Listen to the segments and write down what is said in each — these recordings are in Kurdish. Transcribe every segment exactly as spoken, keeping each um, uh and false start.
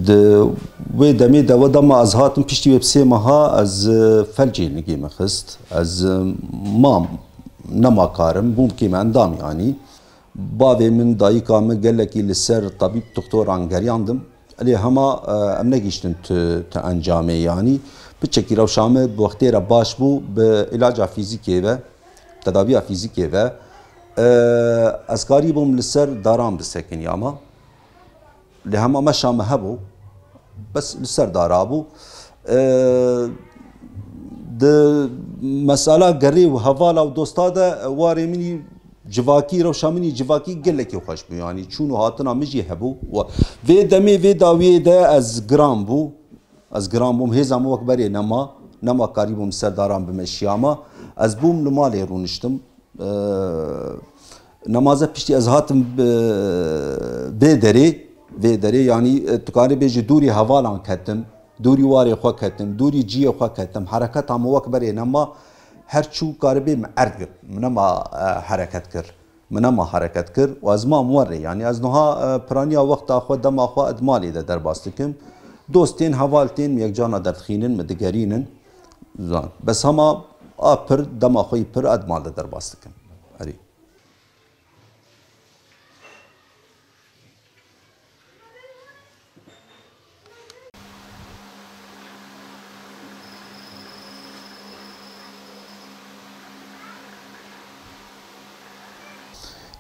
Di wê demê de, we dema ez hatim piştî wê bi sê meha, ez, e, felcê nigê min xist. Ez, e, mam, nema karim, bûm kêm endam yanî. Bavê min, dayika min gelekî li ser tabîb, doktoran geriyandim. Lê hema, e, em negihîştin tu, tu encamê yanî. Piçekî rewşa min bi wextê re baş bû, bi îlaca fîzîkê ve, tedaviya fîzîkê ve. E, ez karîbûm li ser daran bisekiniya me. Lê hema meşa me hebû, bes li ser dara bû. E, di mesela gerê û hevala û dosta de warê min î civakî, rewşa min î civakî gelekî xweş bû. Yanî çûn û hatina min jî hebû. Wa-, vê demê, vê dawiyê de ez giran bû. Ez giran bûm, hêza min wek berê nema. Nema karîbûm li ser daran bimeşiyama. Ez bûm li malê rûniştim. E, nemaze piştî ez hatim bi, vê derê, vê derê, yanî, e, tu karî bêjî dûrî hevalan ketim, dûrî warê xwe ketim, dûrî ciyê xwe ketim. Hereketa min wek berê nema, her çû karî bê min erd girt. Min nema, e, hereket kir. Min nema hereket kir û ez mam werê. Yanî ez niha, e, piraniya wexta xwe, dema xwe ed malê de derbas dikim. Dost tên, heval tên, min yekcana derdixînin, min digerînin. Zan. Bes hema a pir, dema xwe yî pir, ed mal de derbas dikim. Erê.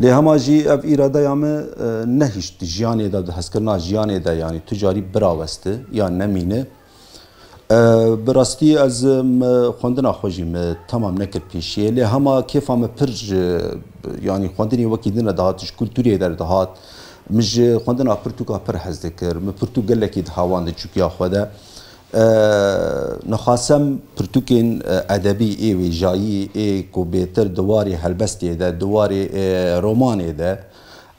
Lê hema jî ev îradeya min, e, nehişt di jiyanê de, di hezkirina jiyanê de, yanî tu carî birawesti yan nemîne. E, bi rastî ez, e, xwendina xwe jî min temam nekir pêşiyê, lê hema kêfa min pir ji, yanî xwendinê wekî din re dihat, ji kulturê derdihat. Min ji xwendina pirtûka pir hez dikir. Min pirtûk gelekî dihawand di çûkiya xwe de. E, nixwasem pirtûkên, e, edebî ê wêjayî, ê ku bêtir di warê helbestê de, di warê, e, romanê de,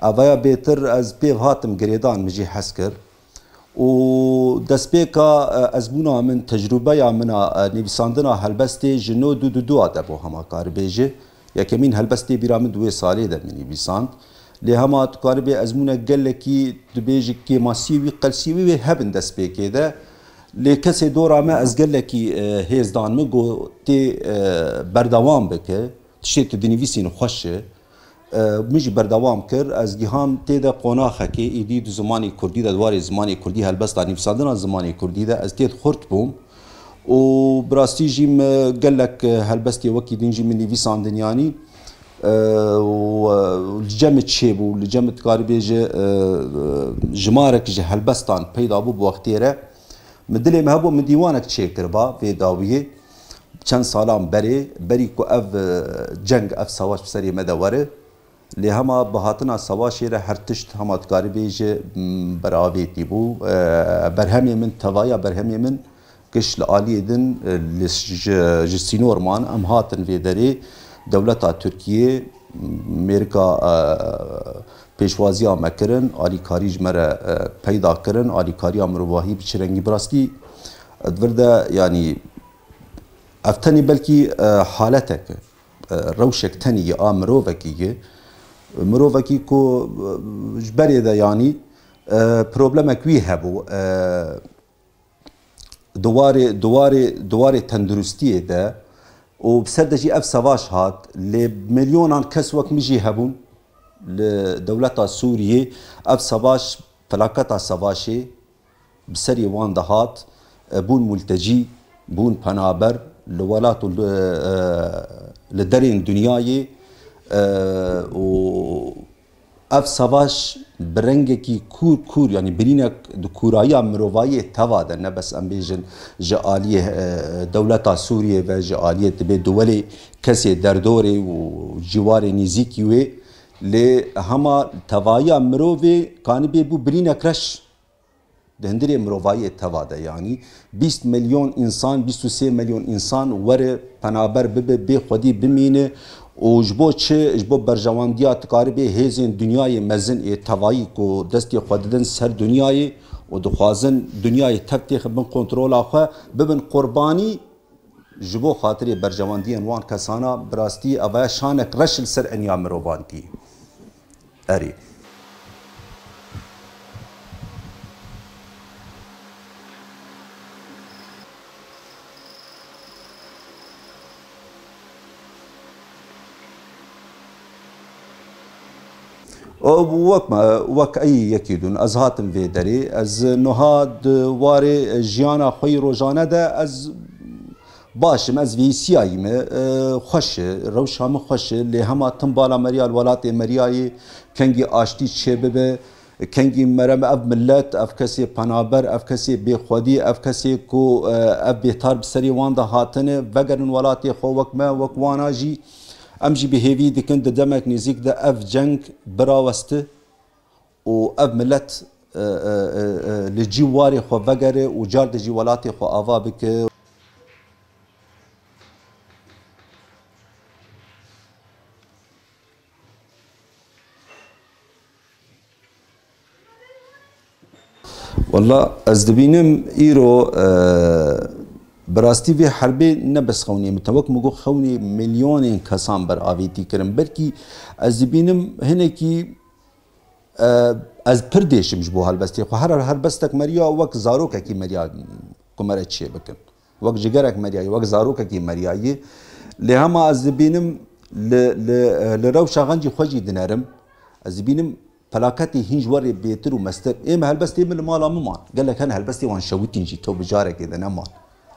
evaya bêtir ez pêv hatim girêdan, min jî hez kir. Û destpêka, e, ezbûna min, tecrûbeya min a, e, nivîsandina helbestê ji no du du du a de bû, hema karibêje. Yekemîn helbest tê bîra min di wê salê de min nivîsand. Lê hema tu karibê ezmûnek gelekî, dibêjî kêmasî wî, qelsî wî wê hebin destpêkê de. Lê kesê dora me ez gelekî, e, hêz dan min, got tê, e, berdewam bike. Tiştê tu dinivîsîn xweş e. E, min jî berdewam kir. Ez giham tê de qonaxekê, êdî di zimanê kurdî de, di warê zimanê kurdî, helbesta nivîsandina zimanê kurdî de ez tê de xurt bûm. Û bi rastî jî min gelek, e, helbestê wekî din jî min nivîsandin yanî. E, û, e, li cem min çêbû, li cem min dikarî bêje, e, e, jimarek ji helbestan peyda bû bi wextê re. Min dilê min hebû, min dîwanek çêkiriba vê dawiyê. Çend salan berê, berî ku ev, e, ceng, ev savaş bi serê me de were. Lê hema bi hatina savaşê re her tişt hema dikarî bêje, m, beravêtî bû. E, berhemê min, tevaya berhemê min giş li aliyê din, e, li ji, ji sînor man. Em hatin vê derê, dewleta Tirkiyê, Mêrika, e, pêşwaziya me kirin, alîkarî ji me re, e, peyda kirin, alîkariya mirovahî bi çi rengî bi rastî, e, di vir de, yanî, ev tenê belkî, e, haletek, e, rewşek tenî ye a mirovekî ye. Mirovekî ku, e, ji berê de, yanî, e, problemek wî hebû. E, di warê, di warê, di warê tenduristiyê de û bi ser de jî ev savaş hat, lê milyonan kes wek min jî hebûn li dewleta Sûriyê. Ev savaş, felaketa savaşê bi serê wan de hat, e, bûn multecî, bûn penaber li welat û li, e, li derên dinyayê, e, û Ev savaş bi rengekî kûr kûr, yanî birînek di kûrayiya mirovayiyê teva de, ne bes em bêjin ji aliyê, e, dewleta Sûriyê ve, ji aliyê dibê duwelê kesê derdorê û ciwarê nêzîkî wê, lê hema tevayiya mirovê kanibê bû birînek reş. Di hundirê mirovayiyê teva de, yanî bîst milyon însan, bîst û sê milyon însan were penaber bibe, bê xwedî bimîne û ji bo çi? Ji bo berjewendiya, tu karibê hêzên dinyayê mezin ê tevayî ku destê xwe didin ser dinyayê û dixwazin dinyayê tev têxin bin kontrola xwe, bibin qurbanî. Ji bo xatirê berjewendiyên wan kesana, bi rastî ev e şanek reş li ser eniya mirovantî. Erê. O, wek me, wek ey yekî dûn, ez hatim vê derê, ez niha di warê jiyana xwe yî rojane de ez baş im, ez vêsiyayî me, e, xweş e, rewşa min xweş e, lê hema tim bala meriya li welatê meriyayê kengî aştî çêbibe, kengî mere me ev millet, ev kesê penaber, ev kesê bêxwedî, ev kesê ku, e, ev bêhtar bi serê wan de hatine, vegerin welatê xwe wek me, wek wana jî. Em jî bi hêvî dikin di demek nêzîk de ev ceng biraweste û ev millet, e, e, e, e, li cî warê xwe vegere û car di jî welatê xwe ava bike. Walla ez dibînim îro, e, bi rastî vê herbê ne bes xewnê min, te wek min got xewnê milyonên kesan beravêtî kirin. Belkî ez dibînim hinekî, e, ez pir dêşim ji bo helbestê xwe. Her helbestek meriya wek zarokekî meriya ku me re çêbikin. Wek jigerek meriyayî, wek zarokekî meriyayî. Lê hema ez dibînim li, li, li rewşa xencî xwe jî dinerim. Ez dibînim pelaketê hîn ji we rê bêtir û meztir. Ê me helbestê min li mala min man. Gelek hene helbestê wan şewitîn jî, tew bi carekê de neman.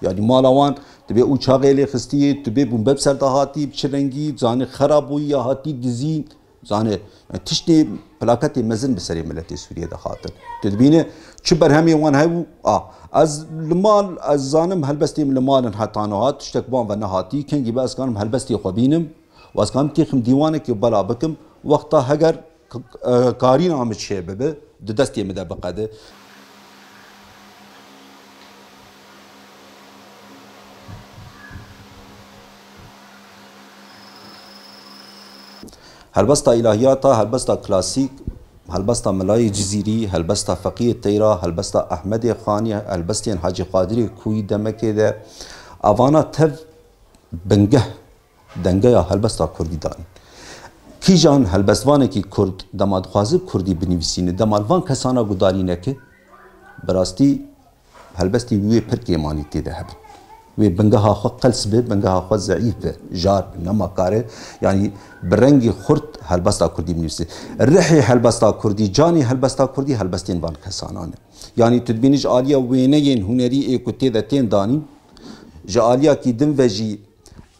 Yanî mala wan dibê û çaxê lê xistiyê, tu bê bûn be bi ser de hatî, bi çi rengî, zanî xera bûyî ya hatî dizîn. Zanê, yani tiştê pelaketê mezin bi serê miletê Sûriyê de hatin. Tu dibîne çi berhemê wan hebû? A, ez li mal, ez zanim helbestê min li mal in heta niha, tiştek wan ve nehatî, kengî be ez kanim helbestê xwe bînim, û ez kanim têxim dîwanekê bela bikim, wexta heger k-, k-, e, karîna min çê bibe, di destê min de biqede. Helbesta îlahiyata, helbesta klasîk, helbesta Milayê Cizîrî, helbesta Feqiyê Teyra, helbesta Ehmedê Xanî, helbestên Hacî Qadirê Kûyî demekê de, evana tev bingeh, dengeya helbesta kurdî danîn. Kîjan helbestvanekî kurd dema dixwaze bi kurdî binivîsîne, dema li van kesana gudarî neke, bi rastî helbestê wî wê pir kêmanî tê de hebin. Wê bingeha xwe qels be, bingeha xwe zeîf be, jar be, nema kare, yanî bi rengî xurt helbesta kurdî binivîse. Rihê helbesta kurdî, canê helbesta kurdî helbestên van kesanan e. Yanî tu dibînî ji aliya wêneyên hunerî ê ku tê de tên danîn, ji aliyakî din ve jî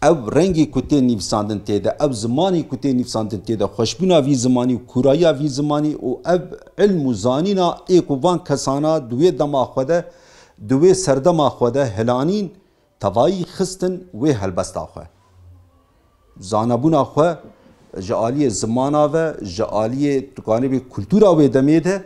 ev rengî ku tê nivîsandin tê de, ev zimanî ku tê nivîsandin tê de, xweşbûna vî zimanî û kûrayiya vî zimanî û ev ilm û zanîna ê ku van kesana di wê dema xwe de, di wê serdema xwe de hilanîn, tevayî xistin wê helbesta xwe. Zanebûna xwe ji aliyê zimana ve, ji aliyê, tu kanî bî, kultura wê demê de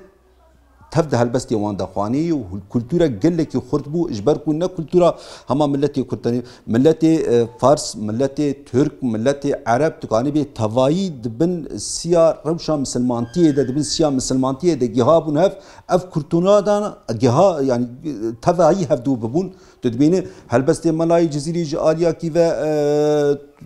hev di helbestê wan de xwanî û kultura gelekî xurt bû, ji ber ku ne kultura hema milletê Kurd tenê, milletê, e, Fars, milletê Tirk, milletê Ereb, tu kanî bê tevayî di bin siya rewşa misilmantiyê de, di bin siya misilmantiyê de giha bûn hev, ev kultura da giha, yanî, tevayî hevdû bibûn. Tu dibînî helbestê Melayê Cizîrî ji aliyakî ve, e,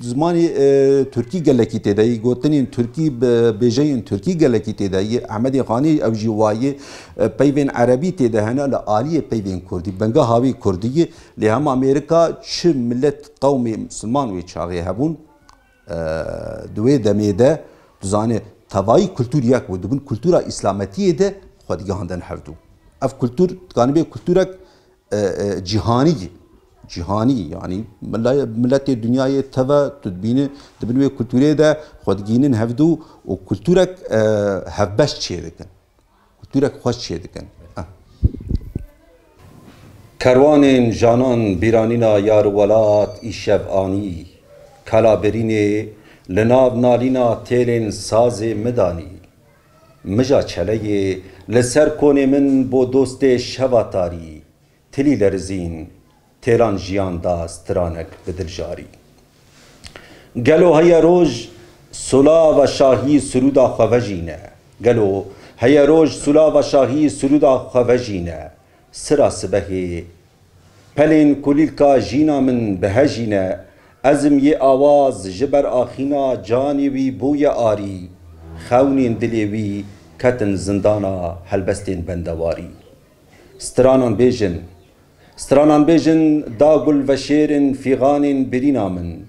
zimanê, e, Tirkî gelekî tê de yî, gotinên Tirkî, bi-, bêjeyên Tirkî gelekî tê de yî. Ehmedê Xanî ew jî wayê, e, peyvên Erebî tê de hene li aliyê peyvên Kurdî, benga hawî Kurdî yî. Lê hema Amerîka çi milet, qewmê misilman wê çaxê hebûn, e, di wê demê de, tu zanî, tevayî kultur yek bû. Di bin kultura Îslametiyê de xwe digihandin hevdû. Ev kultur, dikanî bê kulturek, e, e, cîhanî, cîhanî, yanî mila-, miletê dinyayê teve, tu dibînî, di bin wê kulturê de xwe digihînin hevdû û kulturek, e, hevbeş çêdikin. Kulturek xweş çêdikin. Ah. Kerwanên janan bîranîna yar û welat îşev anî. Kala birînê li nav nalîna têlên sazê min danî. Mija çeleyê li ser konê min bo dostê şeva tarî. Tilî lerizîn, têlan jiyan da stranek bi diljarî. Gelo heye roj sulava şahî sirûda xwe vejîne? Gelo heye roj sulava şahî sirûda xwe vejîne? Sira sibehê pelên kulîlka jîna min bihejîne. Ezim yê awaz ji ber axîna canê wî bûye arî. Xewnên dilê wî ketin zindana helbestên bendewarî. Stranan bêjin, stranan bêjin, da gul veşêrin fîxanên birîna min.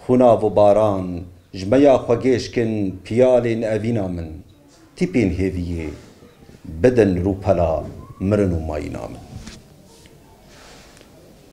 Xûnav û baran ji me ya xwe gêşkin piyalên evîna min. Tîpên hêviyê bidin rûpela mirin û mayîna min.